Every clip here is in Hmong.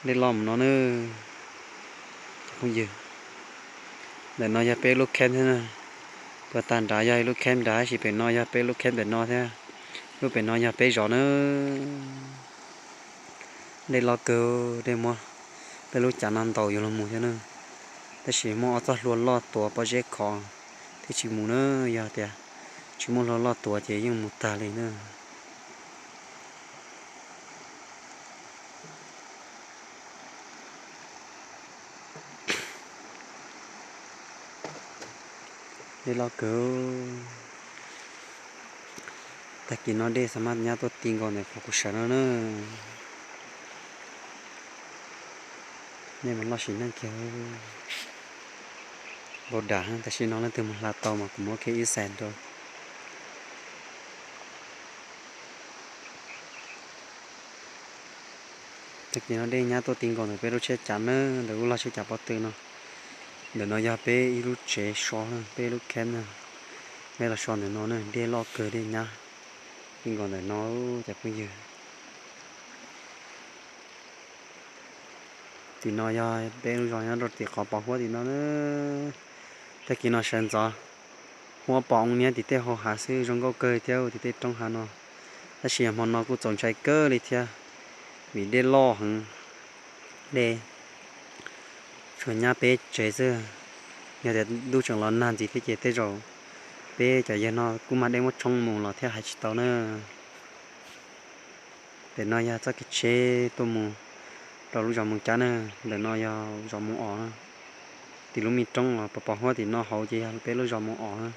Dej loj mus no na, cov phooj ywg. Ntawm no yog peb lub camp thiab na. Puag ta nrad yog ib lub camp nrad, tab sis pem no yog peb lub camp pem no thiab. Lub pem no yog peb zos na. Dej loj kawg, dej muab peb lub cav no ntaus yuav los mus thiab na. Tab sis muaj ob txoj hlua loj tuav pob zeb khov thiaj tsis mus na. Yog tias tsis muaj hlua loj tuav ces yeej mus tag li na. Dej loj kawg. Tag kis no dej xa maj nyab tuaj ti nkaus ntawm qhov kuv sawv no na. Dej mas loj sim neej kiag. Npau dam, tam sim no leej twg mus hla tau mas kuv muab kiag ib xas rau. Tag kis no dej nyab tuaj ti nkaus ntawm peb lub tsheb cav na, ntawm lub log tsheb cav pob tw no. Ntawm no yog peb ib lub tsev so, peb lub camp na. Peb los so ntawm no na, dej loj kawg dej nyab ti nkaus ntawm no, cov phooj ywg. Tim no yog peb lub zos nyob rau tim qhov pos huab tim no na. Tag kis no sawv ntxov huab pos oo niab tim tej hau hav xwb zoo nkauj kawg thiab tim tej roob hav no. Tab sis hmo no kuj txaus ntshai kawg li thiab, vim dej loj heev. Dej tsuas nyab peb tsev xwb, yog tias ntuj tseem los nag ntxiv thiab ces tej zaum peb cov yawg no kuj mag dej muab tshoob mus los thiab hais tsis tau na. Ntawm no yog txoj kev tsheb tuaj mus rau lub zos Moos Cab na, ntawm no yog zos Moos Os na. Tim lub me roob uas pos pos huab tim no hauv ces yog peb lub zos Moos Os,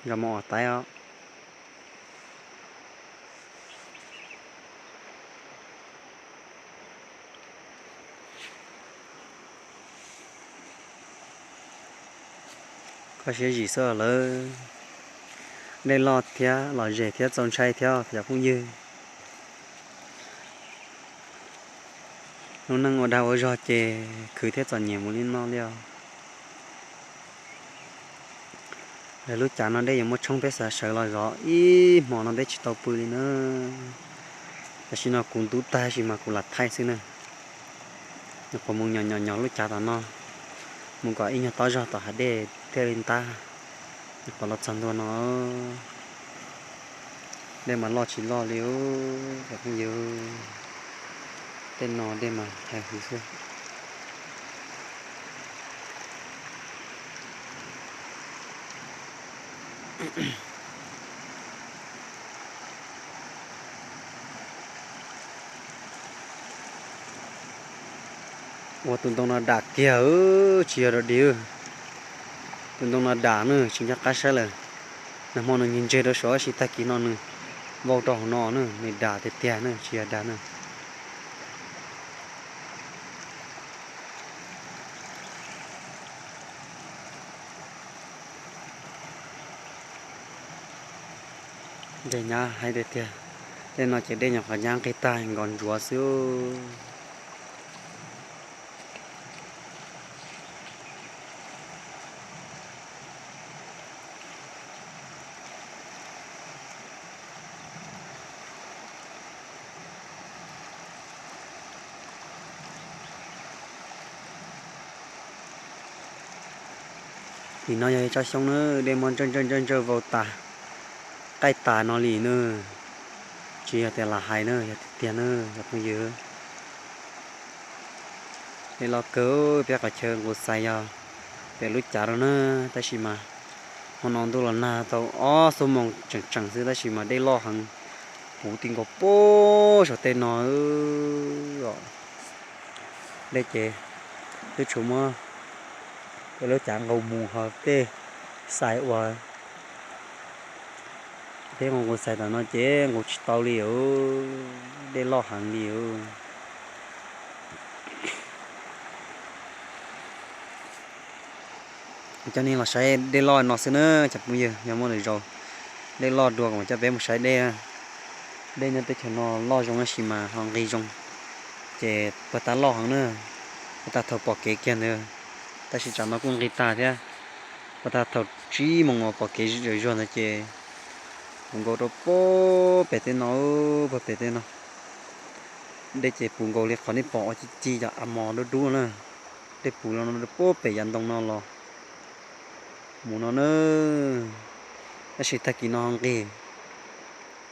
zos Moos Os Taib os. Koj siab zim xwb lawm, dej loj thiab los zem thiab txaus ntshai thiab cov phooj ywg. Lub neej ua dag ua zog ces khwv thiab txom nyem mus li no li os. Lawv lub cav no dej yuav muab tshoob peb xav sawv los zov ib hmo no peb tsis tau pw li na. Tam sim no kuv ntub tag sis mas kuv lam thaij xwb na. Nyuam qhuav mus nyom nyom nyom lub cav tom no, mus kom ib nyuag tob zog tom hav dej thiaj li ntab. Nyuam qhuav los txog ntua no, dej mas loj tsis loj li os cov phooj ywg. Tej no dej mas hais hwv xwb. Ua tus ntoo no dam kiag, tsis yog dog dig. Tus ntoo no dam na, tsis nco qab saib lawm. Nag hmo nws ntseg ntseg rau saud tab sis tag kis no nws vau rau hauv no na, nws dam tiag tiag na, tsis yog dag na. Dej nyab heev tiag tiag. Tej no ces dej nyuam qhuav nyab nqig tag nkaus ntsuav xwb. Tim no yog ib tsob xyoob na, dej muab ntsawj ntsawj ntsawj ntsawj vau tas, qaij tas no li na. Tsis yog tias lam hais na, yog tiag tiag na cov phooj ywg. Dej loj kawg, peb qhov chaw nqus xais yog pem lub cav rau na, tab sis mas hmo no ntuj los nag tau ob xuab moos tseem tseem xwb tab sis mas dej loj heev, puv ti nkaus puag saum tej no. Dej ces twb tsuas muab peb lub cav nqus mus ho tej xais uas peb nqus nqus xais tom no ces nqus tsis tau li os, dej loj heev li os. Coj nej los saib dej loj no xwb na cov phooj ywg, yog muaj lwm zaus dej loj dua kuv mam coj peb mus saib dej. Dej nyob teb chaws no loj zoo tab sis mas ho nqis zoo, ces puag ta loj heev na, puag ta thaum pom kev kiag ntawd, tab sis tsam no kuj nqis tag thiab. Puag ta thaum tsib moos uas pom kev zuag zuag ntawd ces puv nkaus rau puag pem tej no, puag pem tej no. Dej ces puv nkaus li qhov nej pom ua ci ci cov a mos dub dub na. Dej puv los no puag pem yav ntoo no los mus no na. Tab sis tag kis no ho nqig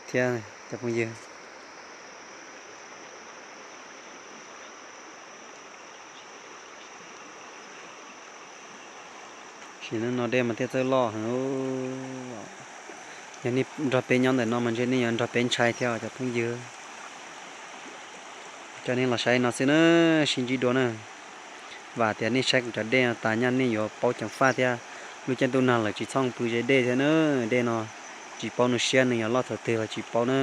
thiab cov phooj ywg. Sim neej no dej mas thiaj txawj loj heev. Yog nej nrog peb nyob ntawm no mas ntshe nej yuav nrog peb ntshai thiab cov phooj ywg. Coj nej los saib no xwb na, sib ntsib dua na. Vam tias nej saib kuv cov dej no tas nyaj nej yuav paub ceev faj thiab. Lub caij ntuj nag lawm tsis txhob pw ze dej thiab na, dej no tsis paub nws siab nws yuav loj thaum twg los tsis paub na.